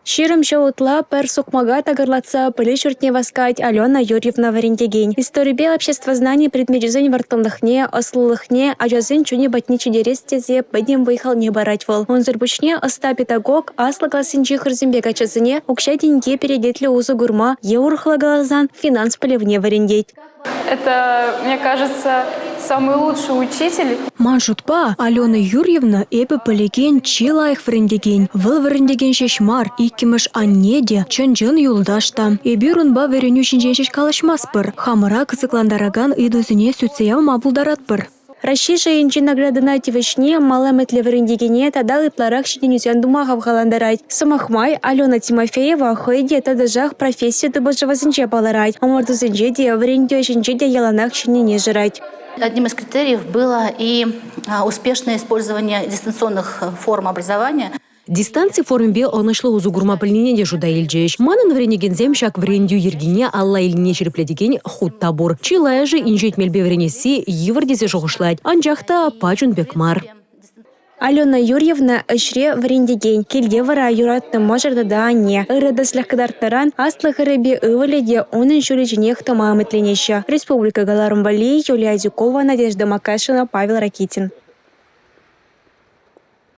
20 ҫул ытла пӗр сукмака такӑрлатса пӗлӳ ҫуртне васкать Алена Юрьевна вӗрентекен. Историпе обществознани предмечӗсен вӑрттӑнлӑхне, ӑслӑлӑхне ачасен чунӗ патне ҫитерес тесе пӗтӗм вӑй-халне парать вӑл. Унсӑр пуҫне ӑста педагог аслӑ классенчи хӗрсемпе каччӑсене укҫа-тенке перекетлӗ усӑ курма е урӑхла каласан финанс пӗлӗвне вӗрентет. Это, мне кажется, самый лучший учитель. Ман шутпа, Алена Юрьевна эпӗ пӗлекен чи лайӑх вӗрентекен. Вӑл вӗрентекен ҫеҫ мар, иккӗмӗш анне те, чӑн-чӑн юлташ та. Эпир унпа вӗренӳ ҫинчен ҫеҫ калаҫмастпӑр, хамӑра кӑсӑклантаракан ыйтусене сӳтсе явма пултаратпӑр. Раҫҫей шайӗнчи наградӑна тивӗҫни мал ӗмӗтлӗ вӗрентекене тата ытларах ҫитӗнӳсем тума хавхалантарать. Сӑмах май, Алена Тимофеева хӑй те тӑтӑшах професси тупӑшӑвӗсенче палӑрать, ӑмӑртусенче те, вӗрентӳ ӗҫӗнче те яланах ҫӗннине шырать. Одним из критериев было и успешное использование дистанционных форм образования. Дистанци формипе ӑнӑҫлӑ усӑ курма пӗлнине те шута илчӗҫ. Манӑн вӗренекенсем ҫак вӗрентӳ йӗркине алла илнине ҫирӗплетекен хут та пур. Чылайӑшӗ инҫет мелпе вӗренесси йывӑр тесе шухӑшлать, анчах та пач ун пек мар. Алена Юрьевна ӗҫре вӗрентекен, килте вара юратнӑ мӑшӑр тата анне. Ырӑ тӗслӗх кӑтартнӑран аслӑ хӗрӗпе ывӑлӗ те унӑн ҫулӗ ҫинех тӑма ӗмӗтленеҫҫӗ. Республика кӑларӑм валли Юлия Адюкова, Надежда Макашина, Павел Ракитин.